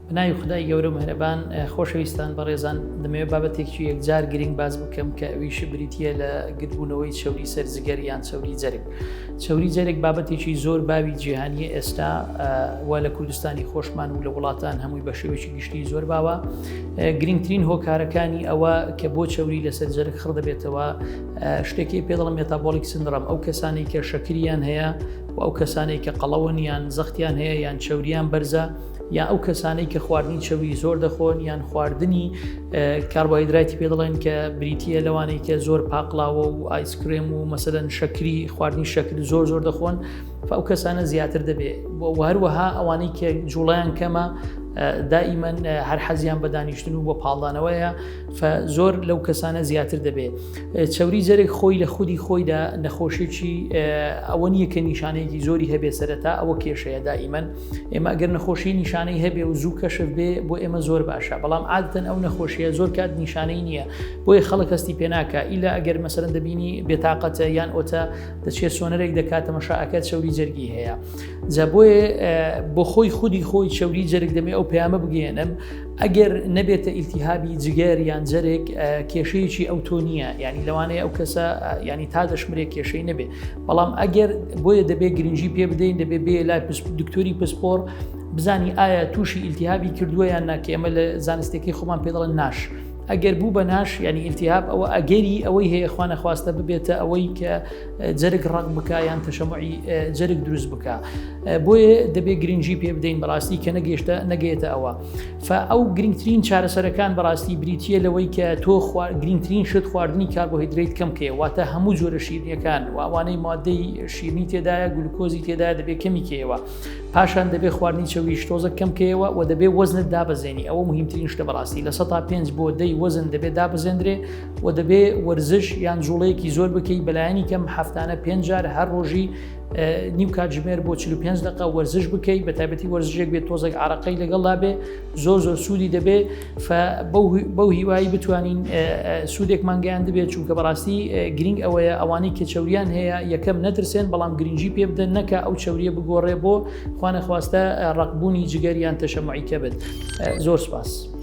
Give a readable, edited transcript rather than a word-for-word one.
بەناوی خودای گەورە و مهرەبان. خۆشەویستان بەڕێزان، دەمەوێت بابەتێکی یەکجار گرنگ باس بکەم کە ئەویش بریتییە لە گردبوونەوەی چەوری سەر جگەر یان چەوری جەرگ. چەوری جەرگ بابەتێکی زۆر باوی جیهانیە ئێستا و لە کوردستانی خۆشمان و لە وڵاتان هەمووی بە شێوەیەکی گشتی زۆر باوە. گرنگترین هۆکارەکانی ئەوە کە بۆ چەوری لەسەر جەرگ خڕ دەبێتەوە شتێکی پێ دەڵێن metabolic syndrome، ئەو کەسانەی کە شەکریان هەیە و ئەو کەسانەی کە قەڵەون یان زەختیان هەیە یان چەوریان بەرزە یان ئەو کەسانەی کە خواردنی چەوری زۆر دەخۆن یان خواردنی کاربۆهیدراتی پێ دەڵێن کە بریتە لەوانەی کە زۆر پاقلاوە و ئایسکرێم و مەسەلەن شەکری خواردنی شەکر زۆر زۆر دەخۆن ئەو کەسانە زیاتر دەبێت و هەروەها ئەوانەی کە جوڵیان کەمە دائیمەن هەر حەزیان بە دانیشتن و بۆ پاڵدانەوەیە زۆر لەو کەسانە زیاتر دەبێت. چەوری جەرگ خۆی لە خودی خۆیدا نەخۆشیی ئەوە نییە کە نیشانەیەکی زۆری هەبێ سەرەتا ئەوە کێشەیە دائیمەن ئێمە ئەگەر نەخۆشی نیشانەی هەبێ و زوو کەشف بێ بۆ ئێمە زۆر باشە بەڵام عادەتەن ئەو نەخۆشیە زۆر کات نیشانەی نییە بۆیە خەڵک هەستی پێناکە ئیلا ئەگەر مەسەرەن دەبینی بێتاقەتە یان ئۆتە دەچێت سۆنەرێک دەکاتە مەشاکە چەوری جەرگی هەیە جا بۆیە بۆ خۆی خودی خۆی چەوری جەرگ دەمێ ئەو پەیامە بگەێنم ئەگەر نەبێتە ئیلتیهابی جگەر یان جەرگ کێشەیەکی ئەوتۆ نییە ینی لەوانەیە ئەو کەسە ینی تا دەشمرێ کێشەی نەبێ بەڵام ئەگەر بۆیە دەبێت گرنگی پێ بدەین دەبێ بێ لای دکتۆری پسپۆر بزانی ئایا تووشی ئیلتیهابی کردووە یان ناکە ئێمە لە زانستەکەی خۆمان پێ دەڵێن NASH ئەگەر بوو بە NASH ینی ئیلتیهاب ئەوە ئەگەری ئەوەی هەیە خوانە خواستە ببێتە ئەوەی کە جەرگ ڕق بکە یان تەشەموعی جەرگ دروست بکە بۆیە دەبێت گرنگی پێ بدەین بەڕاستی کە نەگەشتە نەگەێتە ئەوە فە ئەو گرنگترین چارەسەرەکان بەڕاستی بریتە لەوەی کە تۆ گرنگترین شت خواردنی کاربۆهیدرێت کەم کەی واتە هەموو جۆرە شیرنیەکان و ئەوانەی مادەی شیرنی تێدایە گلوکۆزی تێدا دەبێت کەمی کەیەوە پاشان دەبێت خواردنی چەوریش تۆزە کەم کەیەوە و دەبێت وەزنت دابەزێنی ئەوە مهمترین شتە بەڕاستی لە 5 بۆ دەی وەزن دەبێت دابەزێندرێ و دەبێ وەرزش یان جوڵەیەکی زۆر بکەی بەلایەنی کەم هەفتانە پێنج جار هەر ڕۆژی نیو کاتژمێر بۆ 45 دقە وەرزش بکەی بە تایبەتی وەرزشێک بێت تۆزێک عراقی لەگەڵدا بێ زۆر زۆر سوودی دەبێ بەو هیوایی بتوانین سوودێکمان گەیان دەبێت چونکە بەڕاستی گرنگ ئەوەیە ئەوانەی کە چوریان هەیە یەکەم نەترسێن بەڵام گرنگی پێ بدەن نەکە ئەو چوریە بگۆڕێ بۆ خوانەخواستە ڕقبوونی جگەر یان تەشەموعی کەبد زۆر سپاس.